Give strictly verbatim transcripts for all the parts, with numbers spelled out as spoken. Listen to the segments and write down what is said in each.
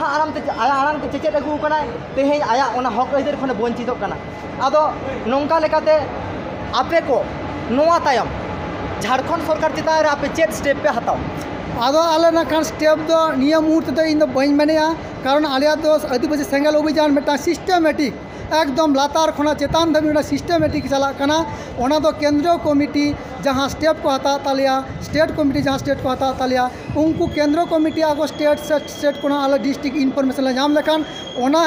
ᱟᱲᱟᱝ ᱛᱮ, ᱟᱭᱟᱜ ᱟᱲᱟᱝ ᱛᱮ ᱪᱮᱪᱮᱫ ᱟᱹᱜᱩ ᱟᱠᱟᱱᱟᱭ, ᱛᱮᱦᱮᱧ ᱟᱭᱟᱜ ᱚᱱᱟ ᱦᱚᱠ ᱟᱹᱭᱫᱟᱹᱨ ᱠᱷᱚᱱᱮ ᱵᱚᱧᱪᱤᱛᱚᱜ ᱠᱟᱱᱟ᱾ ᱟᱫᱚ ᱱᱚᱝᱠᱟ ᱞᱮᱠᱟᱛᱮ ᱟᱯᱮ ᱠᱚ ᱱᱚᱣᱟ ᱛᱟᱭᱚᱢ ᱡᱷᱟᱲᱠᱷᱚᱸᱰ ᱥᱚᱨᱠᱟᱨ ᱪᱮᱛᱟᱱ ᱨᱮ ᱟᱯᱮ ᱪᱮᱫ ᱥᱴᱮᱯ ᱯᱮ ᱦᱟᱛᱟᱣᱟ? ᱟᱫᱚ ᱟᱞᱮ ᱱᱟᱜ ᱠᱷᱟᱱ ᱥᱴᱮᱯ ᱫᱚ ᱱᱤᱭᱟᱹ ᱢᱩᱦᱩᱨᱛᱮ ᱫᱚ ᱤᱧ ᱫᱚ ᱵᱟᱹᱧ ᱢᱮᱱᱮᱜᱼᱟ, ᱠᱟᱨᱚᱱ ᱟᱞᱮᱭᱟᱜ ᱫᱚ ᱟᱹᱫᱤᱵᱟᱹᱥᱤ ᱥᱮᱸᱜᱮᱞ ᱚᱵᱷᱤᱡᱟᱱ ᱢᱤᱫᱴᱟᱝ ᱥᱤᱥᱴᱮᱢᱮᱴᱤᱠ, ᱮᱠᱫᱚᱢ ᱞᱟᱛᱟᱨ ᱠᱷᱚᱱᱟᱜ ᱪᱮᱛᱟᱱ ᱫᱷᱟᱹᱵᱤᱡ ᱢᱤᱫᱴᱟᱝ ᱥᱤᱥᱴᱮᱢᱮᱴᱤᱠ ᱪᱟᱞᱟᱜ ᱠᱟᱱᱟ᱾ ᱚᱱᱟ ᱫᱚ ᱠᱮᱱᱫᱨᱚ ᱠᱚᱢᱤᱴᱤ ᱡᱟᱦᱟᱸ ᱥᱴᱮᱯ ᱠᱚ ᱦᱟᱛᱟᱣ ᱛᱟᱞᱮᱭᱟ, ᱥᱴᱮᱴ ᱠᱚᱢᱤᱴᱤ ᱡᱟᱦᱟᱸ ᱥᱴᱮᱯ ᱠᱚ ᱦᱟᱛᱟᱣ ᱛᱟᱞᱮᱭᱟ, ᱩᱱᱠᱩ ᱠᱮᱱᱫᱨᱚ ᱠᱚᱢᱤᱴᱤ ᱟᱠᱚ ᱥᱴᱮᱴ ᱥᱮ ᱥᱴᱮᱴ ᱠᱷᱚᱱᱟᱜ ᱟᱞᱮ ᱰᱤᱥᱴᱨᱤᱠᱴ ᱤᱱᱯᱷᱚᱨᱢᱮᱥᱚᱱ ᱞᱮ ᱧᱟᱢ ᱞᱮᱠᱷᱟᱱ ᱚᱱᱟ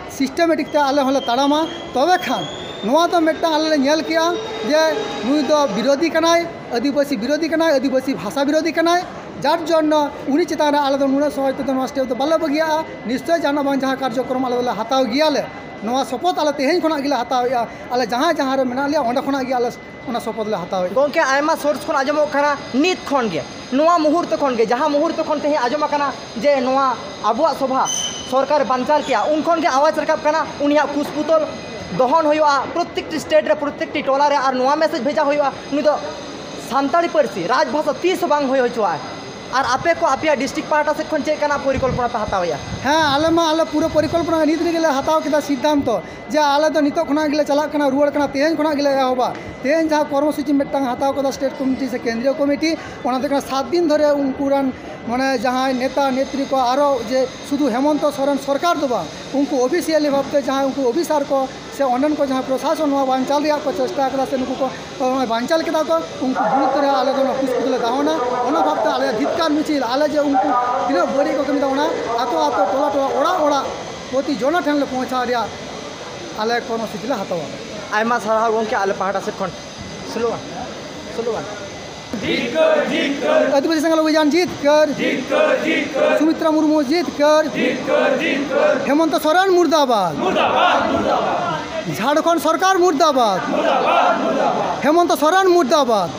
ᱥᱤᱥᱴᱮᱢᱮᱴᱤᱠ ᱛᱮ ᱟᱞᱮ ᱦᱚᱸᱞᱮ ᱛᱟᱲᱟᱢᱟ᱾ ᱛᱚᱵᱮ ᱠᱷᱟᱱ ᱱᱚᱣᱟ ᱫᱚ ᱢᱤᱫᱴᱟᱝ ᱟᱞᱮ ᱞᱮ ᱧᱮᱞ ᱠᱮᱜᱼᱟ ᱡᱮ ᱱᱩᱭ ᱫᱚ ᱵᱤᱨᱳᱫᱷᱤ ᱠᱟᱱᱟᱭ, ᱟᱹᱫᱤᱵᱟᱹᱥᱤ ᱵᱤᱨᱳᱫᱷᱤ ᱠᱟᱱᱟᱭ, ᱟᱹᱫᱤᱵᱟᱹᱥᱤ ᱵᱷᱟᱥᱟ ᱵᱤᱨᱳᱫᱷᱤ ᱠᱟᱱᱟᱭ, ᱡᱟᱨ ᱡᱚᱱᱱᱚ ᱩᱱᱤ ᱪᱮᱛᱟᱱ ᱨᱮ ᱟᱞᱮ ᱫᱚ ᱱᱩᱱᱟᱹᱜ ᱥᱚᱦᱚᱡ ᱛᱮᱫᱚ ᱱᱚᱣᱟ ᱥᱴᱮᱯ ᱫᱚ ᱵᱟᱞᱮ ᱵᱟᱹᱜᱤᱭᱟᱜᱼᱟ᱾ ᱱᱤᱥᱪᱚᱭ ᱡᱟᱦᱟᱱᱟᱜ ᱵᱟᱝ ᱡᱟᱦᱟᱸ ᱠᱟᱨᱡᱚᱠᱨᱚᱢ ᱟᱞᱮ ᱫᱚᱞᱮ ᱦᱟᱛᱟᱣ ᱜᱮᱭᱟᱞᱮ᱾ ᱱᱚᱣᱟ ᱥᱚᱯᱚᱛ ᱟᱞᱮ ᱛᱮᱦᱮᱧ ᱠᱷᱚᱱᱟᱜ ᱜᱮᱞᱮ ᱦᱟᱛᱟᱣᱮᱜᱼᱟ᱾ ᱟᱞᱮ ᱡᱟᱦᱟᱸ ᱡᱟᱦᱟᱸ ᱨᱮ ᱢᱮᱱᱟᱜ ᱞᱮᱭᱟ ᱚᱸᱰᱮ ᱠᱷᱚᱱᱟᱜ ᱜᱮ ᱟᱞᱮ ᱚᱱᱟ ᱥᱚᱯᱚᱛ ᱞᱮ ᱦᱟᱛᱟᱣᱮᱜᱼᱟ᱾ ᱜᱚᱢᱠᱮ, ᱟᱭᱢᱟ ᱥᱳᱨᱥ ᱠᱷᱚᱱ ᱟᱸᱡᱚᱢᱚᱜ ᱠᱟᱱᱟ, ᱱᱤᱛ ᱠᱷᱚᱱ ᱜᱮ, ᱱᱚᱣᱟ ᱢᱩᱦᱩᱨᱛᱚ ᱠᱷᱚᱱ ᱜᱮ, ᱡᱟᱦᱟᱸ ᱢᱩᱦᱩᱨᱛᱚ ᱠᱷᱚᱱ ᱛᱮᱦᱮᱧ ᱟᱸᱡᱚᱢ ᱟᱠᱟᱱᱟ ᱡᱮ ᱱᱚᱣᱟ ᱟᱵᱚᱣᱟᱜ ᱥᱚᱵᱷᱟ ᱥᱚᱨᱠᱟᱨ ᱵᱟᱧᱪᱟᱣ ᱠᱮᱜᱼᱟ, ᱩᱱ ᱠᱷᱚᱱ ᱜᱮ ᱟᱣᱟᱡᱽ ᱨᱟᱠᱟᱵ ᱠᱟᱱᱟ, ᱩᱱᱤᱭᱟᱜ ᱠᱩᱥᱯᱩᱛᱚᱞ ᱫᱚᱦᱚᱱ ᱦᱩᱭᱩᱜᱼᱟ ᱯᱨᱚᱛᱮᱠᱴᱤ ᱥᱴᱮᱴ ᱨᱮ, ᱯᱨᱚᱛᱮᱠᱴᱤ ᱴᱚᱞᱟ ᱨᱮ, ᱟᱨ ᱱᱚᱣᱟ ᱢᱮᱥᱮᱡᱽ ᱵᱷᱮᱡᱟ ᱦᱩᱭᱩᱜᱼᱟ, ᱱᱩᱭ ᱫᱚ ᱥᱟᱱᱛᱟᱲᱤ ᱯᱟᱹᱨᱥᱤ ᱨᱟᱡᱽᱵᱷᱟᱥᱟ ᱛᱤᱥ ᱦᱚᱸ ᱵᱟᱝ ᱦᱩᱭ ᱦᱚᱪᱚᱣᱟᱜᱼᱟ᱾ ᱟᱨ ᱟᱯᱮ ᱠᱚ ᱟᱯᱮᱭᱟᱜ ᱰᱤᱥᱴᱨᱤᱠᱴ ᱯᱟᱦᱴᱟ ᱥᱮᱫ ᱠᱷᱚᱱ ᱪᱮᱫ ᱞᱮᱠᱟᱱᱟᱜ ᱯᱚᱨᱤᱠᱚᱞᱯᱚᱱᱟ ᱯᱮ ᱦᱟᱛᱟᱣᱮᱜᱼᱟ? ᱦᱮᱸ, ᱟᱞᱮ ᱢᱟ ᱟᱞᱮ ᱯᱩᱨᱟᱹ ᱯᱚᱨᱤᱠᱚᱞᱯᱚᱱᱟ ᱱᱤᱛ ᱨᱮᱜᱮ ᱞᱮ ᱦᱟᱛᱟᱣ ᱠᱮᱫᱟ ᱥᱤᱫᱽᱫᱷᱟᱱᱛᱚ, ᱡᱮ ᱟᱞᱮ ᱫᱚ ᱱᱤᱛᱚᱜ ᱠᱷᱚᱱᱟᱜ ᱜᱮᱞᱮ ᱪᱟᱞᱟᱜ ᱠᱟᱱᱟ, ᱨᱩᱣᱟᱹᱲ ᱠᱟᱱᱟ, ᱛᱮᱦᱮᱧ ᱠᱷᱚᱱᱟᱜ ᱜᱮᱞᱮ ᱮᱦᱚᱵᱟ᱾ ᱛᱮᱦᱮᱧ ᱡᱟᱦᱟᱸ ᱠᱚᱨᱢᱚᱥᱩᱪᱤ ᱢᱤᱫᱴᱟᱝ ᱦᱟᱛᱟᱣ ᱠᱟᱫᱟ ᱥᱴᱮᱴ ᱠᱚᱢᱤᱴᱤ ᱥᱮ ᱠᱮᱱᱫᱨᱤᱭᱚ ᱠᱚᱢᱤᱴᱤ, ᱚᱱᱟ ᱫᱚ ᱠᱟᱱᱟ ᱥᱟᱛ ᱫᱤᱱ ᱫᱷᱚᱨᱮ ᱩᱱᱠᱩ ᱨᱮᱱ ᱢᱟᱱᱮ ᱡᱟᱦᱟᱸᱭ ᱱᱮᱛᱟ ᱱᱮᱛᱨᱤ ᱠᱚ ᱟᱨᱚ ᱡᱮ ᱥᱩᱫᱷᱩ ᱦᱮᱢᱚᱱᱛᱚ ᱥᱚᱨᱮᱱ ᱥᱚᱨᱠᱟᱨ ᱫᱚ ᱵᱟᱝ, ᱩᱱᱠᱩ ᱚᱯᱷᱤᱥᱤᱭᱟᱞᱤ ᱵᱷᱟᱵᱽᱛᱮ ᱡᱟᱦᱟᱸᱭ ᱩᱱᱠᱩ ᱚᱯᱷᱤᱥᱟᱨ ᱠᱚ ᱥᱮ ᱚᱸᱰᱮᱱ ᱠᱚ ᱡᱟᱦᱟᱸ ᱯᱨᱚᱥᱟᱥᱚᱱ ᱱᱚᱣᱟ ᱵᱟᱧᱪᱟᱣ ᱨᱮᱭᱟᱜ ᱠᱚ ᱪᱮᱥᱴᱟ ᱠᱟᱫᱟ ᱥᱮ ᱱᱩᱠᱩ ᱠᱚ ᱱᱚᱜᱼᱚᱭ ᱵᱟᱧᱪᱟᱣ ᱠᱮᱫᱟ ᱠᱚ, ᱩᱱᱠᱩ ᱵᱤᱨᱩᱫᱽ ᱨᱮ ᱟᱞᱮ ᱫᱚ ᱱᱚᱣᱟ ᱠᱩᱥ ᱠᱚᱫᱚᱞᱮ ᱫᱟᱦᱚᱱᱟ᱾ ᱚᱱᱟ ᱵᱷᱟᱵᱽᱛᱮ ᱟᱞᱮᱭᱟᱜ ᱫᱷᱤᱛᱠᱟᱨ ᱢᱤᱪᱷᱤᱞ, ᱟᱞᱮ ᱡᱮ ᱩᱱᱠᱩ ᱛᱤᱱᱟᱹᱜ ᱵᱟᱹᱲᱤᱡ ᱠᱚ ᱠᱟᱹᱢᱤᱭᱮᱫᱟ, ᱚᱱᱟ ᱟᱛᱳ ᱟᱛᱳ, ᱴᱚᱞᱟ ᱴᱚᱞᱟ, ᱚᱲᱟᱜ ᱚᱲᱟᱜ, ᱯᱨᱚᱛᱤ ᱡᱚᱱᱚ ᱴᱷᱮᱱ ᱞᱮ ᱯᱳᱣᱪᱷᱟᱣ ᱨᱮᱭᱟᱜ ᱟᱞᱮ ᱠᱚᱨᱢᱚᱥᱩᱪᱤ ᱞᱮ ᱦᱟᱛᱟᱣᱟ᱾ ᱟᱭᱢᱟ ᱥᱟᱨᱦᱟᱣ ᱜᱚᱢᱠᱮ, ᱟᱞᱮ ᱯᱟᱦᱴᱟ ᱥᱮᱫ ᱠᱷᱚᱱ ᱥᱞᱳᱜᱟᱱ, ᱥᱞᱳᱜᱟᱱ᱾ ᱟᱹᱫᱤᱵᱟᱹᱥᱤ ᱥᱮᱸᱜᱮᱞ ᱚᱵᱷᱤᱡᱟᱱ ᱡᱤᱛᱠᱟᱹᱨ, ᱥᱩᱢᱤᱛᱨᱟ ᱢᱩᱨᱢᱩ ᱡᱤᱛᱠᱟᱹᱨ, ᱦᱮᱢᱚᱱᱛᱚ ᱥᱚᱨᱮᱱ ᱢᱩᱨᱫᱟᱵᱟᱫ, ᱡᱷᱟᱲᱠᱷᱚᱸᱰ ᱥᱚᱨᱠᱟᱨ ᱢᱩᱨᱫᱟᱵᱟᱫ, ᱦᱮᱢᱚᱱᱛᱚ ᱥᱚᱨᱮᱱ ᱢᱩᱨᱫᱟᱵᱟᱫ᱾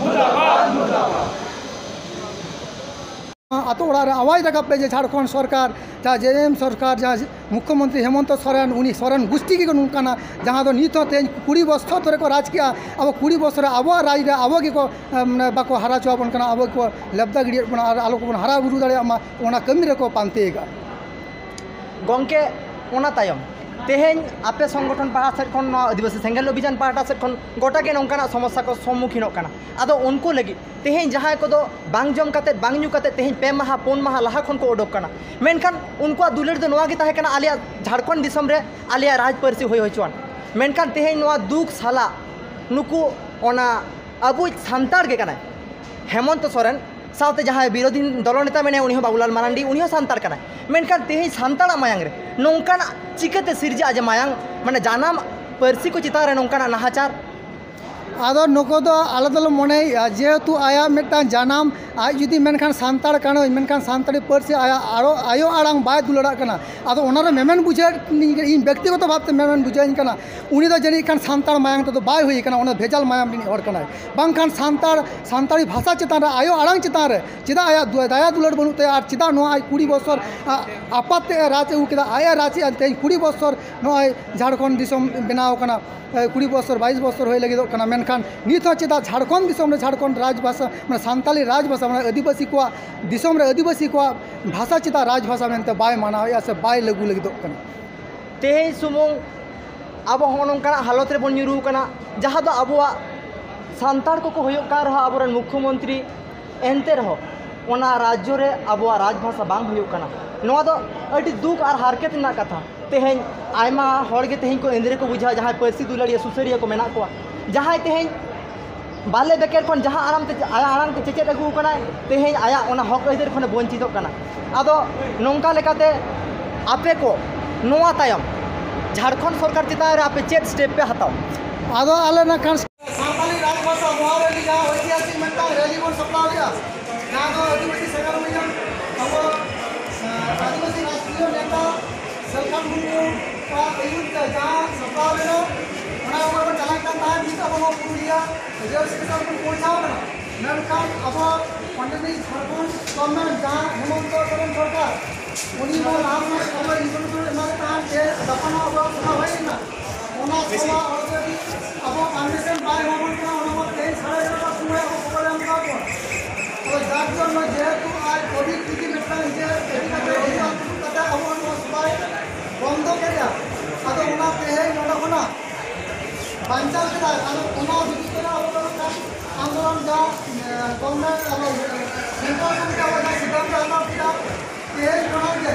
ᱟᱛᱳ ᱚᱲᱟᱜ ᱨᱮ ᱟᱣᱟᱡᱽ ᱨᱟᱠᱟᱵ ᱯᱮ ᱡᱮ ᱡᱷᱟᱲᱠᱷᱚᱸᱰ ᱥᱚᱨᱠᱟᱨ, ᱡᱟᱦᱟᱸ ᱡᱮ ᱮᱢ ᱥᱚᱨᱠᱟᱨ, ᱡᱟᱦᱟᱸ ᱢᱩᱠᱠᱷᱚᱢᱚᱱᱛᱨᱤ ᱦᱮᱢᱚᱱᱛᱚ ᱥᱚᱨᱮᱱ, ᱩᱱᱤ ᱥᱚᱨᱮᱱ ᱜᱩᱥᱴᱤ ᱜᱮ ᱱᱚᱝᱠᱟᱱᱟ, ᱡᱟᱦᱟᱸ ᱫᱚ ᱱᱤᱛ ᱦᱚᱸ ᱛᱮᱦᱮᱧ ᱠᱩᱲᱤ ᱵᱚᱪᱷᱚᱨ ᱫᱷᱚᱨᱮ ᱠᱚ ᱨᱟᱡᱽ ᱠᱮᱜᱼᱟ᱾ ᱟᱵᱚ ᱠᱩᱲᱤ ᱵᱚᱪᱷᱚᱨ ᱨᱮ ᱟᱵᱚᱣᱟᱜ ᱨᱟᱡᱽ ᱨᱮ ᱟᱵᱚ ᱜᱮᱠᱚ, ᱮ, ᱢᱟᱱᱮ, ᱵᱟᱠᱚ ᱦᱟᱨᱟ ᱦᱚᱪᱚ ᱟᱵᱚᱱ ᱠᱟᱱᱟ, ᱟᱵᱚ ᱜᱮᱠᱚ ᱞᱮᱵᱫᱟ ᱜᱤᱰᱤᱭᱮᱫ ᱵᱚᱱᱟ ᱟᱨ ᱟᱞᱚ ᱠᱚᱵᱚᱱ ᱦᱟᱨᱟ ᱵᱩᱨᱩ ᱫᱟᱲᱮᱭᱟᱜ ᱢᱟ, ᱚᱱᱟ ᱠᱟᱹᱢᱤ ᱨᱮᱠᱚ ᱯᱟᱱᱛᱮ ᱟᱠᱟᱫᱼᱟ᱾ ᱜᱚᱢᱠᱮ, ᱚᱱᱟ ᱛᱟᱭᱚᱢ ᱛᱮᱦᱮᱧ ᱟᱯᱮ ᱥᱚᱝᱜᱚᱴᱷᱚᱱ ᱯᱟᱦᱴᱟ ᱥᱮᱫ ᱠᱷᱚᱱ, ᱱᱚᱣᱟ ᱟᱹᱫᱤᱵᱟᱹᱥᱤ ᱥᱮᱸᱜᱮᱞ ᱚᱵᱷᱤᱡᱟᱱ ᱯᱟᱦᱴᱟ ᱥᱮᱫ ᱠᱷᱚᱱ ᱜᱚᱴᱟ ᱜᱮ ᱱᱚᱝᱠᱟᱱᱟᱜ ᱥᱚᱢᱚᱥᱥᱟ ᱠᱚ ᱥᱚᱢᱢᱩᱠᱷᱤᱱᱚᱜ ᱠᱟᱱᱟ᱾ ᱟᱫᱚ ᱩᱱᱠᱩ ᱞᱟᱹᱜᱤᱫ ᱛᱮᱦᱮᱧ ᱡᱟᱦᱟᱸᱭ ᱠᱚᱫᱚ ᱵᱟᱝ ᱡᱚᱢ ᱠᱟᱛᱮᱫ, ᱵᱟᱝ ᱧᱩ ᱠᱟᱛᱮᱫ ᱛᱮᱦᱮᱧ ᱯᱮ ᱢᱟᱦᱟ, ᱯᱩᱱ ᱢᱟᱦᱟ ᱞᱟᱦᱟ ᱠᱷᱚᱱ ᱠᱚ ᱚᱰᱚᱠ ᱠᱟᱱᱟ, ᱢᱮᱱᱠᱷᱟᱱ ᱩᱱᱠᱩᱣᱟᱜ ᱫᱩᱞᱟᱹᱲ ᱫᱚ ᱱᱚᱣᱟ ᱜᱮ ᱛᱟᱦᱮᱸ ᱠᱟᱱᱟ, ᱟᱞᱮᱭᱟᱜ ᱡᱷᱟᱲᱠᱷᱚᱸᱰ ᱫᱤᱥᱚᱢ ᱨᱮ ᱟᱞᱮᱭᱟᱜ ᱨᱟᱡᱽ ᱯᱟᱹᱨᱥᱤ ᱦᱩᱭ ᱦᱚᱪᱚᱣᱟᱱ᱾ ᱢᱮᱱᱠᱷᱟᱱ ᱛᱮᱦᱮᱧ ᱱᱚᱣᱟ ᱫᱩᱠ ᱥᱟᱞᱟᱜ ᱱᱩᱠᱩ, ᱚᱱᱟ ᱟᱵᱚᱭᱤᱡ ᱥᱟᱱᱛᱟᱲ ᱜᱮ ᱠᱟᱱᱟᱭ ᱦᱮᱢᱚᱱᱛᱚ ᱥᱚᱨᱮᱱ, ᱥᱟᱶᱛᱮ ᱡᱟᱦᱟᱸᱭ ᱵᱤᱨᱳᱫᱷᱤ ᱫᱚᱞ ᱱᱮᱛᱟ ᱢᱮᱱᱟᱭᱟ, ᱩᱱᱤ ᱦᱚᱸ ᱵᱟᱵᱩᱞᱟᱞ ᱢᱟᱨᱟᱱᱰᱤ, ᱩᱱᱤ ᱦᱚᱸ ᱥᱟᱱᱛᱟᱲ ᱠᱟᱱᱟᱭ᱾ ᱢᱮᱱᱠᱷᱟᱱ ᱛᱮᱦᱮᱧ ᱥᱟᱱᱛᱟᱲᱟᱜ ᱢᱟᱭᱟᱝ ᱨᱮ ᱱᱚᱝᱠᱟᱱᱟᱜ ᱪᱤᱠᱟᱹᱛᱮ ᱥᱤᱨᱡᱟᱹᱜᱼᱟ ᱡᱮ ᱢᱟᱭᱟᱝ, ᱢᱟᱱᱮ ᱡᱟᱱᱟᱢ ᱯᱟᱹᱨᱥᱤ ᱠᱚ ᱪᱮᱛᱟᱱ ᱨᱮ ᱱᱚᱝᱠᱟᱱᱟᱜ ᱱᱟᱦᱟᱪᱟᱨ? ᱟᱫᱚ ᱱᱩᱠᱩ ᱫᱚ ᱟᱞᱮ ᱫᱚᱞᱮ ᱢᱚᱱᱮᱭᱮᱫᱼᱟ, ᱡᱮᱦᱮᱛᱩ ᱟᱭᱟᱜ ᱢᱤᱫᱴᱟᱝ ᱡᱟᱱᱟᱢ, ᱟᱡ ᱡᱩᱫᱤ ᱢᱮᱱᱠᱷᱟᱱ ᱥᱟᱱᱛᱟᱲ ᱠᱟᱱᱟᱹᱧ, ᱢᱮᱱᱠᱷᱟᱱ ᱥᱟᱱᱛᱟᱲᱤ ᱯᱟᱹᱨᱥᱤ ᱟᱭᱟᱜ ᱟᱨᱚ ᱟᱭᱳ ᱟᱲᱟᱝ ᱵᱟᱭ ᱫᱩᱞᱟᱹᱲᱟᱜ ᱠᱟᱱᱟ᱾ ᱟᱫᱚ ᱚᱱᱟᱨᱮ ᱢᱮᱢᱮᱱ ᱵᱩᱡᱷᱟᱹᱣ, ᱤᱧ ᱵᱮᱠᱛᱤᱜᱚᱛᱚ ᱵᱷᱟᱵᱽᱛᱮ ᱢᱮᱢᱮᱱ ᱵᱩᱡᱷᱟᱹᱣᱟᱹᱧ ᱠᱟᱱᱟ, ᱩᱱᱤ ᱫᱚ ᱡᱟᱹᱱᱤᱡ ᱠᱷᱟᱱ ᱥᱟᱱᱛᱟᱲ ᱢᱟᱭᱟᱝ ᱛᱮᱫᱚ ᱵᱟᱭ ᱦᱩᱭ ᱠᱟᱱᱟ, ᱚᱱᱟ ᱵᱷᱮᱡᱟᱞ ᱢᱟᱭᱟᱢ ᱨᱤᱱᱤᱡ ᱦᱚᱲ ᱠᱟᱱᱟᱭ᱾ ᱵᱟᱝᱠᱷᱟᱱ ᱥᱟᱱᱛᱟᱲ, ᱥᱟᱱᱛᱟᱲᱤ ᱵᱷᱟᱥᱟ ᱪᱮᱛᱟᱱ ᱨᱮ, ᱟᱭᱳ ᱟᱲᱟᱝ ᱪᱮᱛᱟᱱ ᱨᱮ ᱪᱮᱫᱟᱜ ᱟᱭᱟᱜ ᱫᱩ-, ᱫᱟᱭᱟ ᱫᱩᱞᱟᱹᱲ ᱵᱟᱹᱱᱩᱜ ᱛᱟᱭᱟ? ᱟᱨ ᱪᱮᱫᱟᱜ ᱱᱚᱣᱟ ᱟᱡ ᱠᱩᱲᱤ ᱵᱚᱪᱷᱚᱨ, ᱟ, ᱟᱯᱟᱛ ᱛᱮ ᱮ ᱨᱟᱡᱽ ᱟᱹᱜᱩ ᱠᱮᱫᱟ, ᱟᱡ ᱮ ᱨᱟᱡᱽ ᱮᱫᱼᱟ, ᱛᱮᱦᱮᱧ ᱠᱩᱲᱤ ᱵᱚᱪᱷᱚᱨ ᱱᱚᱜᱼᱚᱭ ᱡᱷᱟᱲᱠᱷᱚᱸᱰ ᱫᱤᱥᱚᱢ ᱵᱮᱱᱟᱣ ᱠᱟᱱᱟ, ᱮ, ᱠᱩᱲᱤ ᱵᱚᱪᱷᱚᱨ, ᱵᱟᱭᱤᱥ ᱵᱚᱪᱷᱚᱨ ᱦᱩᱭ ᱞᱟᱹᱜᱤᱫᱚᱜ ᱠᱟᱱᱟ, ᱢᱮᱱᱠᱷᱟᱱ ᱱᱤᱛ ᱦᱚᱸ ᱪᱮᱫᱟᱜ ᱡᱷᱟᱲᱠᱷᱚᱸᱰ ᱫᱤᱥᱚᱢ ᱨᱮ ᱡᱷᱟᱲᱠᱷᱚᱸᱰ ᱨᱟᱡᱽ ᱵᱷᱟᱥᱟ, ᱢᱟᱱᱮ ᱥᱟᱱᱛᱟᱞᱤ ᱨᱟᱡᱽ ᱵᱷᱟᱥᱟ, ᱢᱟᱱᱮ ᱟᱹᱫᱤᱵᱟᱹᱥᱤ ᱠᱚᱣᱟᱜ ᱫᱤᱥᱚᱢ ᱨᱮ ᱟᱹᱫᱤᱵᱟᱹᱥᱤ ᱠᱚᱣᱟᱜ ᱵᱷᱟᱥᱟ ᱪᱮᱫᱟᱜ ᱨᱟᱡᱽ ᱵᱷᱟᱥᱟ ᱢᱮᱱᱛᱮ ᱵᱟᱭ ᱢᱟᱱᱟᱣᱮᱫᱼᱟ ᱥᱮ ᱵᱟᱭ ᱞᱟᱹᱜᱩ ᱞᱟᱹᱜᱤᱫᱚᱜ ᱠᱟᱱᱟ? ᱛᱮᱦᱮᱧ ᱥᱩᱢᱩᱝ ᱟᱵᱚ ᱦᱚᱸ ᱱᱚᱝᱠᱟᱱᱟᱜ ᱦᱟᱞᱚᱛ ᱨᱮᱵᱚᱱ ᱧᱩᱨᱩ ᱟᱠᱟᱱᱟ, ᱡᱟᱦᱟᱸ ᱫᱚ ᱟᱵᱚᱣᱟᱜ ᱥᱟᱱᱛᱟᱲ ᱠᱚᱠᱚ ᱦᱩᱭᱩᱜ ᱠᱟᱱ ᱨᱮᱦᱚᱸ ᱟᱵᱚᱨᱮᱱ ᱢᱩᱠᱷᱭᱚᱢᱚᱱᱛᱨᱤ, ᱮᱱᱛᱮ ᱨᱮᱦᱚᱸ ᱚᱱᱟ ᱨᱟᱡᱽᱡᱚ ᱨᱮ ᱟᱵᱚᱣᱟᱜ ᱨᱟᱡᱽ ᱵᱷᱟᱥᱟ ᱵᱟᱝ ᱦᱩᱭᱩᱜ ᱠᱟᱱᱟ᱾ ᱱᱚᱣᱟ ᱫᱚ ᱟᱹᱰᱤ ᱫᱩᱠ ᱟᱨ ᱦᱟᱨᱠᱮᱛ ᱨᱮᱱᱟᱜ ᱠᱟᱛᱷᱟ᱾ ᱛᱮᱦᱮᱧ ᱟᱭᱢᱟ ᱦᱚᱲ ᱜᱮ ᱛᱮᱦᱮᱧ ᱠᱚ ᱮᱸᱫᱽᱨᱮ ᱠᱚ ᱵᱩᱡᱷᱟᱹᱣᱟ, ᱡᱟᱦᱟᱸᱭ ᱯᱟᱹᱨᱥᱤ ᱫᱩᱞᱟᱹᱲᱤᱭᱟᱹ ᱥᱩᱥᱟᱹᱨᱤᱭᱟᱹ ᱠᱚ ᱢᱮᱱᱟᱜ ᱠᱚᱣᱟ, ᱡᱟᱦᱟᱸᱭ ᱛᱮᱦᱮᱧ ᱵᱟᱞᱮ ᱵᱮᱠᱮᱨ ᱠᱷᱚᱱ ᱡᱟᱦᱟᱸ ᱟᱲᱟᱝ ᱛᱮ, ᱟᱭᱟᱜ ᱟᱲᱟᱝ ᱛᱮ ᱪᱮᱪᱮᱫ ᱟᱹᱜᱩ ᱟᱠᱟᱱᱟᱭ, ᱛᱮᱦᱮᱧ ᱟᱭᱟᱜ ᱚᱱᱟ ᱦᱚᱠ ᱟᱹᱭᱫᱟᱹᱨ ᱠᱷᱚᱱᱮ ᱵᱚᱧᱪᱤᱛᱚᱜ ᱠᱟᱱᱟ᱾ ᱟᱫᱚ ᱱᱚᱝᱠᱟ ᱞᱮᱠᱟᱛᱮ ᱟᱯᱮ ᱠᱚ ᱱᱚᱣᱟ ᱛᱟᱭᱚᱢ ᱡᱷᱟᱲᱠᱷᱚᱸᱰ ᱥᱚᱨᱠᱟᱨ ᱪᱮᱛᱟᱱ ᱨᱮ ᱟᱯᱮ ᱪᱮᱫ step ᱯᱮ ᱦᱟᱛᱟᱣᱟ? ᱟᱫᱚ ᱟᱞᱮ ᱱᱟᱜ ᱠᱷᱟᱱ ᱥᱟᱱᱛᱟᱲᱤ ᱨᱟᱡᱽ ᱵᱷᱟᱥᱟ ᱱᱚᱣᱟ ᱨᱮ ᱢᱤᱫᱴᱟᱝ ᱳᱭᱛᱤᱦᱟᱥᱤᱠ ᱢᱤᱫᱴᱟᱝ ᱨᱮᱞᱤ ᱵᱚᱱ ᱥᱟᱯᱲᱟᱣ ᱞᱮᱫᱼᱟ, ᱡᱟᱦᱟᱸ ᱫᱚ ᱟᱹᱫᱤᱵᱟᱹᱥᱤ ᱥᱟᱜᱟᱲ ᱢᱟᱹᱭᱱᱟᱹ ᱟᱵᱚ, ᱟᱹᱫᱤᱵᱟᱹᱥᱤ ᱨᱟᱥᱴᱨᱤᱭᱚ ᱱᱮᱛᱟ ᱥᱟᱞᱠᱷᱟᱱ ᱢᱩᱨᱢᱩ ᱟᱜ ᱟᱹᱭᱩᱨ ᱛᱮ ᱡᱟᱦᱟᱸ ᱥᱟᱯᱲᱟᱣ ᱞᱮᱱᱟ, ᱚᱱᱟ ᱩᱯᱚᱨ ᱵᱚᱱ ᱪᱟᱞᱟᱜ ᱠᱟᱱ ᱛᱟᱦᱮᱸᱫ᱾ ᱱᱤᱛ ᱟᱵᱚ ᱱᱚᱣᱟ ᱯᱩᱨᱩᱞᱤᱭᱟᱹ ᱨᱮᱞᱣᱮ ᱥᱴᱮᱥᱚᱱ ᱵᱚᱱ ᱯᱳᱣᱪᱷᱟᱣ ᱠᱟᱱᱟ, ᱢᱮᱱᱠᱷᱟᱱ ᱟᱵᱚ ᱚᱸᱰᱮᱱᱤᱡ ᱡᱷᱟᱲᱠᱷᱚᱸᱰ ᱜᱚᱵᱷᱚᱨᱱᱢᱮᱱᱴ ᱡᱟᱦᱟᱸ ᱦᱮᱢᱚᱱᱛᱚ ᱥᱚᱨᱮᱱ ᱥᱚᱨᱠᱟᱨ, ᱩᱱᱤ ᱢᱟ ᱞᱟᱦᱟ ᱠᱷᱚᱱᱟᱜ ᱠᱷᱚᱵᱚᱨ ᱤᱱᱯᱷᱚᱨᱢᱮᱥᱚᱱ ᱮᱢᱟ ᱠᱚ ᱛᱟᱦᱮᱸᱫ ᱡᱮ ᱜᱟᱯᱟ ᱱᱚᱣᱟ ᱟᱵᱚᱣᱟᱜ ᱥᱚᱵᱷᱟ ᱦᱩᱭ ᱞᱮᱱᱟ, ᱚᱱᱟ ᱥᱚᱵᱷᱟ ᱚᱞᱨᱮᱰᱤ ᱟᱵᱚ ᱯᱟᱨᱢᱤᱥᱚᱱ ᱵᱟᱭ ᱮᱢᱟ ᱵᱚᱱ ᱠᱟᱱᱟ, ᱚᱱᱟ ᱢᱟ ᱛᱮᱦᱮᱧ ᱥᱟᱲᱮ ᱮᱜᱟᱨᱚᱴᱟ ᱥᱚᱢᱚᱭ ᱟᱵᱚ ᱠᱷᱚᱵᱚᱨ ᱮᱢ ᱠᱟᱜ ᱵᱚᱱ᱾ ᱟᱫᱚ ᱡᱟᱨ ᱡᱚᱱᱱᱚ ᱡᱮᱦᱮᱛᱩ ᱟᱡ ᱠᱳᱵᱷᱤᱰ ᱤᱫᱤ ᱢᱤᱫᱴᱟᱝ ᱤᱭᱟᱹ ᱤᱫᱤ ᱠᱟᱛᱮ ᱦᱤᱡᱩᱜᱼᱟ, ᱫᱩᱲᱩᱵ ᱠᱟᱛᱮ ᱟᱵᱚ ᱱᱚᱣᱟ ᱥᱚᱵᱷᱟᱭ ᱟᱫᱚ ᱚᱱᱟ ᱵᱤᱨᱩᱫᱷ ᱨᱮ ᱟᱵᱚ ᱫᱚ ᱢᱤᱫᱴᱟᱝ ᱟᱱᱫᱳᱞᱚᱱ ᱡᱟᱦᱟᱸ, ᱮ, ᱜᱚᱵᱷᱚᱨᱱᱢᱮᱱᱴ, ᱟᱵᱚ ᱥᱮᱱᱴᱨᱟᱞ ᱜᱚᱵᱷᱚᱨᱱᱢᱮᱱᱴ ᱟᱵᱚ ᱡᱟᱦᱟᱸ ᱥᱤᱫᱽᱫᱷᱟᱱᱛᱚ ᱦᱟᱛᱟᱣ ᱠᱮᱫᱟ, ᱛᱮᱦᱮᱧ ᱠᱷᱚᱱᱟᱜ ᱜᱮ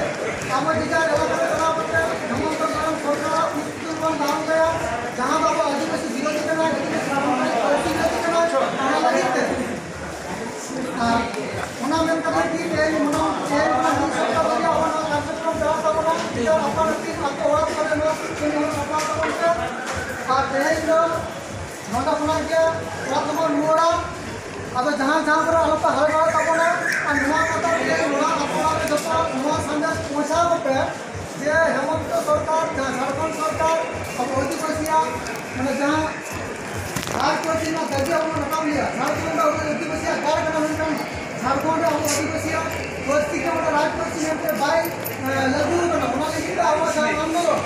ᱟᱵᱚ ᱡᱮ ᱡᱟᱦᱟᱸ ᱮᱞᱟᱠᱟ ᱨᱮ ᱪᱟᱞᱟᱣ ᱠᱟᱛᱮ ᱦᱮᱢᱚᱱᱛᱚ ᱥᱚᱨᱮᱱ ᱥᱚᱨᱠᱟᱨᱟᱜ ᱯᱚᱨᱤᱥᱛᱷᱤᱛᱤ ᱵᱚᱱ ᱫᱟᱦᱟᱱ ᱛᱟᱭᱟ, ᱡᱟᱦᱟᱸ ᱫᱚ ᱟᱵᱚ ᱟᱹᱫᱤᱵᱟᱹᱥᱤ ᱵᱤᱨᱳᱫᱷᱤ ᱠᱟᱱᱟ, ᱟᱹᱫᱤᱵᱟᱹᱥᱤ ᱯᱟᱹᱨᱥᱤ ᱵᱤᱨᱳᱫᱷᱤ ᱠᱟᱱᱟ, ᱚᱱᱟ ᱞᱟᱹᱜᱤᱫ ᱛᱮ ᱟᱨ ᱚᱱᱟ ᱢᱮᱱ ᱠᱟᱛᱮ ᱜᱮ ᱛᱮᱦᱮᱧ ᱚᱱᱟ, ᱛᱮᱦᱮᱧ ᱚᱱᱟ ᱢᱤᱫ ᱥᱚᱯᱛᱟᱦᱚ ᱫᱷᱚᱨᱮ ᱟᱵᱚ ᱱᱚᱣᱟ ᱠᱟᱨᱡᱚᱠᱨᱚᱢ ᱪᱟᱞᱟᱜ ᱛᱟᱵᱚᱱᱟ᱾ ᱱᱤᱡᱮᱨ ᱟᱯᱟᱱ ᱟᱹᱯᱤᱱ ᱟᱠᱚ ᱚᱲᱟᱜ ᱠᱚᱨᱮ ᱱᱚᱣᱟ ᱥᱤᱥᱴᱮᱢ ᱦᱚᱸ ᱥᱟᱯᱲᱟᱣ ᱛᱟᱵᱚᱱ ᱯᱮ᱾ ᱟᱨ ᱛᱮᱦᱮᱧ ᱫᱚ ᱱᱚᱰᱮ ᱠᱷᱚᱱᱟᱜ ᱜᱮ ᱚᱲᱟᱜ ᱛᱮᱵᱚᱱ ᱨᱩᱣᱟᱹᱲᱟ᱾ ᱟᱫᱚ ᱡᱟᱦᱟᱸ ᱡᱟᱦᱟᱸ ᱠᱚᱨᱮ ᱟᱞᱚ ᱯᱮ ᱦᱟᱨᱟ ᱵᱟᱲᱟᱭ ᱛᱟᱵᱚᱱᱟ᱾ ᱟᱨ ᱱᱚᱣᱟ ᱠᱟᱛᱷᱟ ᱛᱮᱦᱮᱧ ᱱᱚᱣᱟ ᱟᱛᱳ ᱚᱲᱟᱜ ᱨᱮ ᱡᱚᱛᱚ ᱱᱚᱣᱟ ᱥᱟᱸᱫᱮᱥ ᱯᱳᱸᱪᱷᱟᱣ ᱠᱚᱯᱮ᱾ ᱡᱮ ᱦᱮᱢᱚᱱᱛᱚ ᱥᱚᱨᱠᱟᱨ, ᱡᱟᱦᱟᱸ ᱡᱷᱟᱲᱠᱷᱚᱸᱰ ᱥᱚᱨᱠᱟᱨ ᱟᱵᱚ ᱟᱹᱫᱤᱵᱟᱹᱥᱤᱭᱟᱜ, ᱢᱟᱱᱮ, ᱡᱟᱦᱟᱸ ᱨᱟᱡᱽᱯᱟᱹᱨᱥᱤ ᱨᱮᱱᱟᱜ ᱫᱟᱹᱵᱤ ᱟᱵᱚ ᱵᱚᱱ ᱨᱟᱠᱟᱵ ᱞᱮᱭᱟ, ᱡᱷᱟᱲᱠᱷᱚᱸᱰ ᱫᱚ ᱟᱵᱚ ᱟᱹᱫᱤᱵᱟᱹᱥᱤᱭᱟᱜ ᱜᱟᱲ ᱠᱟᱱᱟ, ᱢᱮᱱᱠᱷᱟᱱ ᱡᱷᱟᱲᱠᱷᱚᱸᱰ ᱨᱮ ᱟᱵᱚ ᱟᱹᱫᱤᱵᱟᱹᱥᱤᱭᱟᱜ ᱯᱟᱹᱨᱥᱤ ᱜᱮ ᱢᱤᱫᱴᱟᱝ ᱨᱟᱡᱽᱯᱟᱹᱨᱥᱤ ᱢᱮᱱᱛᱮ ᱵᱟᱭ, ᱮ, ᱞᱟᱹᱜᱩ ᱟᱠᱟᱱᱟ᱾ ᱚᱱᱟ ᱞᱟᱹᱜᱤᱫ ᱛᱮ ᱟᱵᱚ ᱡᱟᱦᱟᱸ ᱟᱱᱫᱳᱞᱚᱱ,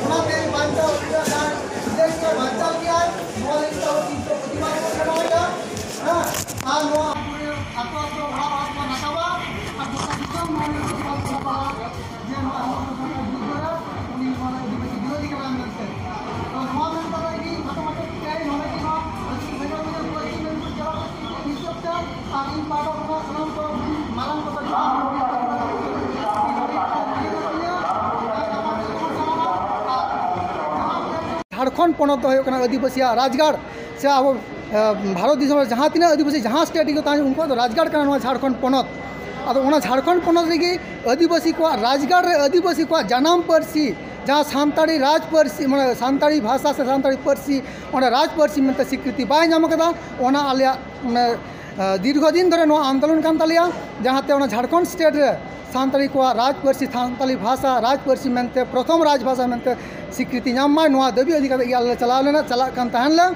ᱚᱱᱟ ᱛᱮᱦᱮᱧ ᱵᱟᱧᱪᱟᱣ ᱦᱩᱭᱩᱜᱼᱟ, ᱡᱟᱦᱟᱸ ᱵᱤᱫᱮᱥ ᱨᱮ ᱵᱟᱧᱪᱟᱣ ᱜᱮᱭᱟᱭ, ᱱᱚᱣᱟ ᱞᱟᱹᱜᱤᱫ ᱛᱮ ᱟᱵᱚ ᱛᱤᱦᱤᱧ ᱫᱚ ᱯᱨᱚᱛᱤᱵᱟᱫ ᱵᱚᱱ ᱡᱟᱱᱟᱣᱮᱫᱟ᱾ ᱦᱮᱸ, ᱟᱨ ᱱᱚᱣᱟ ᱟᱛᱳ ᱟᱛᱳ ᱚᱲᱟᱜ ᱚᱲᱟᱜ ᱵᱚᱱ ᱨᱟᱠᱟᱵᱟ, ᱟᱨ ᱜᱚᱴᱟ ᱫᱤᱥᱚᱢ ᱱᱚᱣᱟ ᱞᱟᱹᱜᱤᱫ ᱵᱚᱱ ᱪᱟᱞᱟᱜᱼᱟ᱾ ᱡᱮ ᱱᱚᱣᱟ ᱦᱚᱲ ᱠᱚ ᱥᱟᱞᱟᱜ ᱡᱩᱛ ᱫᱟᱲᱮᱭᱟᱜᱼᱟ, ᱩᱱᱤ ᱱᱚᱣᱟ ᱨᱮ ᱟᱹᱰᱤ ᱢᱟᱨᱟᱝ ᱵᱤᱨᱳᱫᱷᱤ ᱠᱟᱱᱟ ᱢᱮᱱᱛᱮ᱾ ᱛᱚ ᱱᱚᱣᱟ ᱢᱮᱱ ᱠᱟᱛᱮ ᱜᱮ ᱢᱚᱴᱟᱢᱩᱴᱤ ᱛᱮᱦᱮᱧ ᱱᱚᱰᱮ ᱜᱮ ᱱᱚᱣᱟ ᱟᱹᱰᱤ ᱥᱟᱸᱜᱮ ᱢᱟᱹᱱᱢᱤ ᱯᱚᱨᱤᱪᱚᱭ ᱢᱮᱱᱛᱮ ᱪᱟᱞᱟᱜ ᱠᱟᱱᱟ, ᱦᱤᱥᱟᱹᱵ ᱛᱮ ᱟᱨ ᱤᱧ ᱯᱟᱦᱴᱟ ᱠᱷᱚᱱᱟᱜ ᱥᱟᱱᱟᱢ ᱠᱚ ᱢᱟᱨᱟᱝ ᱠᱚ ᱡᱚᱦᱟᱨ᱾ ᱡᱷᱟᱲᱠᱷᱚᱸᱰ ᱯᱚᱱᱚᱛ ᱫᱚ ᱦᱩᱭᱩᱜ ᱠᱟᱱᱟ ᱟᱹᱫᱤᱵᱟᱹᱥᱤᱭᱟᱜ ᱨᱟᱡᱽᱜᱟᱲ᱾ ᱥᱮ ᱟᱵᱚ, ᱮ, ᱵᱷᱟᱨᱚᱛ ᱫᱤᱥᱚᱢ ᱨᱮ ᱡᱟᱦᱟᱸ ᱛᱤᱱᱟᱹᱜ ᱟᱹᱫᱤᱵᱟᱹᱥᱤ ᱡᱟᱦᱟᱸ ᱥᱴᱮᱴ ᱜᱮᱠᱚ ᱛᱟᱦᱮᱱ, ᱩᱱᱠᱩᱣᱟᱜ ᱫᱚ ᱨᱟᱡᱽᱜᱟᱲ ᱠᱟᱱᱟ ᱱᱚᱣᱟ ᱡᱷᱟᱲᱠᱷᱚᱸᱰ ᱯᱚᱱᱚᱛ᱾ ᱟᱫᱚ ᱚᱱᱟ ᱡᱷᱟᱲᱠᱷᱚᱸᱰ ᱯᱚᱱᱚᱛ ᱨᱮᱜᱮ ᱟᱹᱫᱤᱵᱟᱹᱥᱤ ᱠᱚᱣᱟᱜ ᱨᱟᱡᱽᱜᱟᱲ ᱨᱮ ᱟᱹᱫᱤᱵᱟᱹᱥᱤ ᱠᱚᱣᱟᱜ ᱡᱟᱱᱟᱢ ᱯᱟᱹᱨᱥᱤ, ᱡᱟᱦᱟᱸ ᱥᱟᱱᱛᱟᱲᱤ ᱨᱟᱡᱽ ᱯᱟᱹᱨᱥᱤ, ᱢᱟᱱᱮ ᱥᱟᱱᱛᱟᱲᱤ ᱵᱷᱟᱥᱟ ᱥᱮ ᱥᱟᱱᱛᱟᱲᱤ ᱯᱟᱹᱨᱥᱤ, ᱚᱸᱰᱮ ᱨᱟᱡᱽ ᱯᱟᱹᱨᱥᱤ ᱢᱮᱱᱛᱮ ᱥᱤᱠᱨᱤᱛᱤ ᱵᱟᱭ ᱧᱟᱢ ᱠᱟᱫᱟ᱾ ᱚᱱᱟ ᱟᱞᱮᱭᱟᱜ, ᱢᱟᱱᱮ, ᱮ, ᱫᱤᱨᱜᱷᱚ ᱫᱤᱱ ᱫᱷᱚᱨᱮ ᱱᱚᱣᱟ ᱟᱱᱫᱳᱞᱚᱱ ᱠᱟᱱ ᱛᱟᱞᱮᱭᱟ, ᱡᱟᱦᱟᱸᱛᱮ ᱚᱱᱟ ᱡᱷᱟᱲᱠᱷᱚᱸᱰ ᱥᱴᱮᱴ ᱨᱮ ᱥᱟᱱᱛᱟᱲᱤ ᱠᱚᱣᱟᱜ ᱨᱟᱡᱽ ᱯᱟᱹᱨᱥᱤ, ᱥᱟᱱᱛᱟᱲᱤ ᱵᱷᱟᱥᱟ ᱨᱟᱡᱽ ᱯᱟᱹᱨᱥᱤ ᱢᱮᱱᱛᱮ ᱯᱨᱚᱛᱷᱚᱢ ᱨᱟᱡᱽ ᱵᱷᱟᱥᱟ ᱢᱮᱱᱛᱮ ᱥᱤᱠᱨᱤᱛᱤ ᱧᱟᱢ ᱢᱟᱭ᱾ ᱱᱚᱣᱟ ᱫᱟᱹᱵᱤ ᱤᱫᱤ ᱠᱟᱛᱮ ᱜᱮ ᱟᱞᱮ ᱞᱮ ᱪᱟᱞᱟᱣ ᱞᱮᱱᱟ, ᱪᱟᱞᱟᱜ ᱠᱟᱱ ᱛᱟᱦᱮᱱ ᱞᱮ,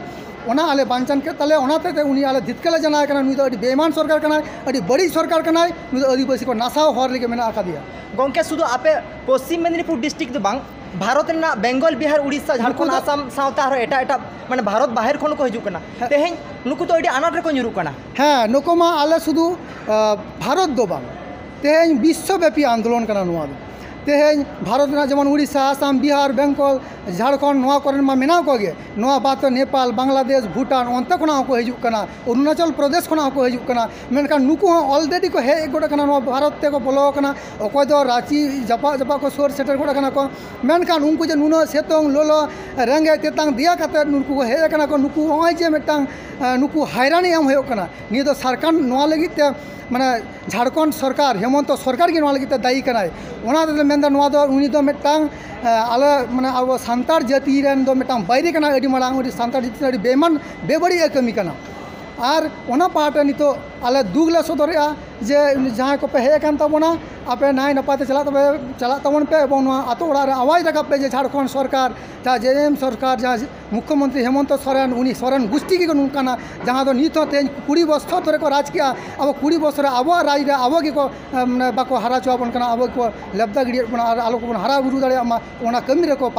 ᱚᱱᱟ ᱟᱞᱮ ᱵᱟᱧᱪᱟᱱ ᱠᱮᱫ ᱛᱟᱞᱮᱭᱟ᱾ ᱚᱱᱟ ᱦᱚᱛᱮᱡ ᱛᱮ ᱩᱱᱤ ᱟᱞᱮ ᱫᱷᱤᱛᱠᱟᱹ ᱞᱮ ᱡᱟᱱᱟᱣ ᱠᱟᱱᱟ, ᱱᱩᱭ ᱫᱚ ᱟᱹᱰᱤ ᱵᱮᱭᱢᱟᱱ ᱥᱚᱨᱠᱟᱨ ᱠᱟᱱᱟᱭ, ᱟᱹᱰᱤ ᱵᱟᱹᱲᱤᱡ ᱥᱚᱨᱠᱟᱨ ᱠᱟᱱᱟᱭ, ᱱᱩᱭ ᱫᱚ ᱟᱹᱫᱤᱵᱟᱹᱥᱤ ᱠᱚ ᱱᱟᱥᱟᱣ ᱦᱚᱨ ᱨᱮᱜᱮ ᱢᱮᱱᱟᱜ ᱟᱠᱟᱫᱮᱭᱟ᱾ ᱜᱚᱢᱠᱮ, ᱥᱩᱫᱷᱩ ᱟᱯᱮ ᱯᱚᱥᱪᱤᱢ ᱢᱮᱫᱽᱱᱤᱯᱩᱨ ᱰᱤᱥᱴᱨᱤᱠᱴ ᱫᱚ ᱵᱟᱝ, ᱵᱷᱟᱨᱚᱛ ᱨᱮᱱᱟᱜ ᱵᱮᱝᱜᱚᱞ, ᱵᱤᱦᱟᱨ, ᱩᱲᱤᱥᱥᱟ, ᱱᱩᱠᱩ ᱡᱷᱟᱲᱠᱷᱚᱸᱰ, ᱫᱚ ᱟᱥᱟᱢ ᱥᱟᱶᱛᱮ ᱟᱨᱦᱚᱸ ᱮᱴᱟᱜ ᱮᱴᱟᱜ, ᱢᱟᱱᱮ, ᱵᱷᱟᱨᱚᱛ ᱵᱟᱦᱮᱨ ᱠᱷᱚᱱ ᱠᱚ ᱦᱤᱡᱩᱜ ᱠᱟᱱᱟ᱾ ᱦᱮᱸ᱾ ᱛᱮᱦᱮᱧ ᱱᱩᱠᱩ ᱫᱚ ᱟᱹᱰᱤ ᱟᱱᱟᱴ ᱨᱮᱠᱚ ᱧᱩᱨᱩᱜ ᱠᱟᱱᱟ᱾ ᱦᱮᱸ, ᱱᱩᱠᱩ ᱢᱟ ᱟᱞᱮ ᱥᱩᱫᱷᱩ, ᱟ, ᱵᱷᱟᱨᱚᱛ ᱫᱚ ᱵᱟᱝ, ᱛᱮᱦᱮᱧ ᱵᱤᱥᱥᱚᱵᱮᱯᱤ ᱟᱱᱫᱳᱞᱚᱱ ᱠᱟᱱᱟ ᱱᱚᱣᱟ ᱫᱚ᱾ ᱛᱮᱦᱮᱧ ᱵᱷᱟᱨᱚᱛ ᱨᱮᱱᱟᱜ ᱡᱮᱢᱚᱱ ᱩᱲᱤᱥᱥᱟ, ᱟᱥᱟᱢ, ᱵᱤᱦᱟᱨ, ᱵᱮᱝᱜᱚᱞ, ᱡᱷᱟᱲᱠᱷᱚᱸᱰ, ᱱᱚᱣᱟ ᱠᱚᱨᱮᱱ ᱢᱟ ᱢᱮᱱᱟᱜ ᱠᱚᱜᱮ, ᱱᱚᱣᱟ ᱵᱟᱫ ᱫᱚ ᱱᱮᱯᱟᱞ, ᱵᱟᱝᱞᱟᱫᱮᱥ, ᱵᱷᱩᱴᱟᱱ, ᱚᱱᱛᱮ ᱠᱷᱚᱱᱟᱜ ᱦᱚᱸᱠᱚ ᱦᱤᱡᱩᱜ ᱠᱟᱱᱟ, ᱚᱨᱩᱱᱟᱪᱚᱞ ᱯᱨᱚᱫᱮᱥ ᱠᱷᱚᱱᱟᱜ ᱦᱚᱸᱠᱚ ᱦᱤᱡᱩᱜ ᱠᱟᱱᱟ᱾ ᱢᱮᱱᱠᱷᱟᱱ ᱱᱩᱠᱩ ᱦᱚᱸ already ᱠᱚ ᱦᱮᱡ ᱜᱚᱫ ᱟᱠᱟᱱᱟ, ᱱᱚᱣᱟ ᱵᱷᱟᱨᱚᱛ ᱛᱮᱠᱚ ᱵᱚᱞᱚ ᱟᱠᱟᱱᱟ᱾ ᱚᱠᱚᱭ ᱫᱚ ᱨᱟᱸᱪᱤ ᱡᱟᱯᱟᱜ ᱡᱟᱯᱟᱜ ᱠᱚ ᱥᱩᱨ ᱥᱮᱴᱮᱨ ᱜᱚᱫ ᱟᱠᱟᱱᱟ ᱠᱚ᱾ ᱢᱮᱱᱠᱷᱟᱱ ᱩᱱᱠᱩ ᱡᱮ ᱱᱩᱱᱟᱹᱜ ᱥᱤᱛᱩᱝ, ᱞᱚᱞᱚ, ᱨᱮᱸᱜᱮᱡ ᱛᱮᱛᱟᱝ ᱫᱮᱭᱟ ᱠᱟᱛᱮᱫ ᱱᱩᱠᱩ ᱠᱚ ᱦᱮᱡ ᱟᱠᱟᱱᱟ ᱠᱚ, ᱱᱩᱠᱩ ᱱᱚᱜᱼᱚᱭ ᱡᱮ ᱢᱤᱫᱴᱟᱝ, ᱮ, ᱱᱩᱠᱩ ᱦᱟᱭᱨᱟᱱᱤ ᱮᱢ ᱦᱩᱭᱩᱜ ᱠᱟᱱᱟ᱾ ᱱᱤᱭᱟᱹ ᱫᱚ ᱥᱟᱨᱠᱟᱨ ᱱᱚᱣᱟ ᱞᱟᱹᱜᱤᱫ ᱛᱮ, ᱢᱟᱱᱮ, ᱡᱷᱟᱲᱠᱷᱚᱸᱰ ᱥᱚᱨᱠᱟᱨ, ᱦᱮᱢᱚᱱᱛᱚ ᱥᱚᱨᱠᱟᱨ ᱜᱮ ᱱᱚᱣᱟ ᱞᱟᱹᱜᱤᱫ ᱛᱮ ᱫᱟᱭᱤ ᱠᱟᱱᱟᱭ᱾ ᱚᱱᱟ ᱛᱮᱫᱚ ᱢᱮᱱᱫᱟ, ᱱᱚᱣᱟ ᱫᱚ, ᱩᱱᱤ ᱫᱚ ᱢᱤᱫᱴᱟᱝ, ᱮ, ᱟᱞᱮ, ᱢᱟᱱᱮ, ᱟᱵᱚ ᱥᱟᱱᱛᱟᱲ ᱡᱟᱹᱛᱤ ᱨᱮᱱ ᱫᱚ ᱢᱤᱫᱴᱟᱝ ᱵᱟᱹᱭᱨᱤ ᱠᱟᱱᱟᱭ, ᱟᱹᱰᱤ ᱢᱟᱨᱟᱝ, ᱟᱹᱰᱤ ᱥᱟᱱᱛᱟᱲ ᱡᱟᱹᱛᱤ ᱨᱮ ᱟᱹᱰᱤ ᱵᱮᱢᱟᱱ, ᱵᱮᱵᱟᱹᱲᱤᱡ ᱮ ᱠᱟᱹᱢᱤ ᱠᱟᱱᱟ᱾ ᱟᱨ ᱚᱱᱟ ᱯᱟᱦᱴᱟ ᱱᱤᱛᱚᱜ ᱟᱞᱮ ᱫᱩᱠ ᱞᱮ ᱥᱚᱫᱚᱨᱮᱜᱼᱟ ᱡᱮ ᱡᱟᱦᱟᱸᱭ ᱠᱚᱯᱮ ᱦᱮᱡ ᱟᱠᱟᱱ ᱛᱟᱵᱚᱱᱟ, ᱟᱯᱮ ᱱᱟᱭ ᱱᱟᱯᱟᱭ ᱛᱮ ᱪᱟᱞᱟᱜ ᱛᱟᱯᱮ, ᱪᱟᱞᱟᱜ ᱛᱟᱵᱚᱱ ᱯᱮ, ᱮᱵᱚᱝ ᱱᱚᱣᱟ ᱟᱛᱳ ᱚᱲᱟᱜ ᱨᱮ ᱟᱣᱟᱡᱽ ᱨᱟᱠᱟᱵ ᱯᱮ ᱡᱮ ᱡᱷᱟᱲᱠᱷᱚᱸᱰ ᱥᱚᱨᱠᱟᱨ, ᱡᱟᱦᱟᱸ ᱡᱮ ᱮᱢ ᱥᱚᱨᱠᱟᱨ, ᱡᱟᱦᱟᱸ ᱢᱩᱠᱠᱷᱚᱢᱚᱱᱛᱨᱤ ᱦᱮᱢᱚᱱᱛᱚ ᱥᱚᱨᱮᱱ, ᱩᱱᱤ ᱥᱚᱨᱮᱱ ᱜᱩᱥᱴᱤ ᱜᱮ ᱱᱚᱝᱠᱟᱱᱟ, ᱡᱟᱦᱟᱸ ᱫᱚ ᱱᱤᱛ ᱦᱚᱸ ᱛᱮᱦᱮᱧ ᱠᱩᱲᱤ ᱵᱚᱪᱷᱚᱨ ᱫᱷᱚᱨᱮ ᱠᱚ ᱨᱟᱡᱽ ᱠᱮᱜᱼᱟ᱾ ᱟᱵᱚ ᱠᱩᱲᱤ ᱵᱚᱪᱷᱚᱨ ᱨᱮ ᱟᱵᱚᱣᱟᱜ ᱨᱟᱡᱽ ᱨᱮ ᱟᱵᱚ ᱜᱮᱠᱚ, ᱮ, ᱢᱟᱱᱮ, ᱵᱟᱠᱚ ᱦᱟᱨᱟ ᱦᱚᱪᱚ ᱟᱵᱚᱱ ᱠᱟᱱᱟ, ᱟᱵᱚ ᱜᱮᱠᱚ ᱞᱮᱵᱫᱟ ᱜᱤᱰᱤᱭᱮᱫ ᱵᱚᱱᱟ ᱟᱨ ᱟᱞᱚ ᱠᱚᱵᱚᱱ ᱦᱟᱨᱟ ᱵᱩᱨᱩ ᱫᱟᱲᱮᱭᱟᱜ ᱢᱟ, ᱚᱱᱟ ᱠᱟᱹᱢᱤ ᱨᱮᱠᱚ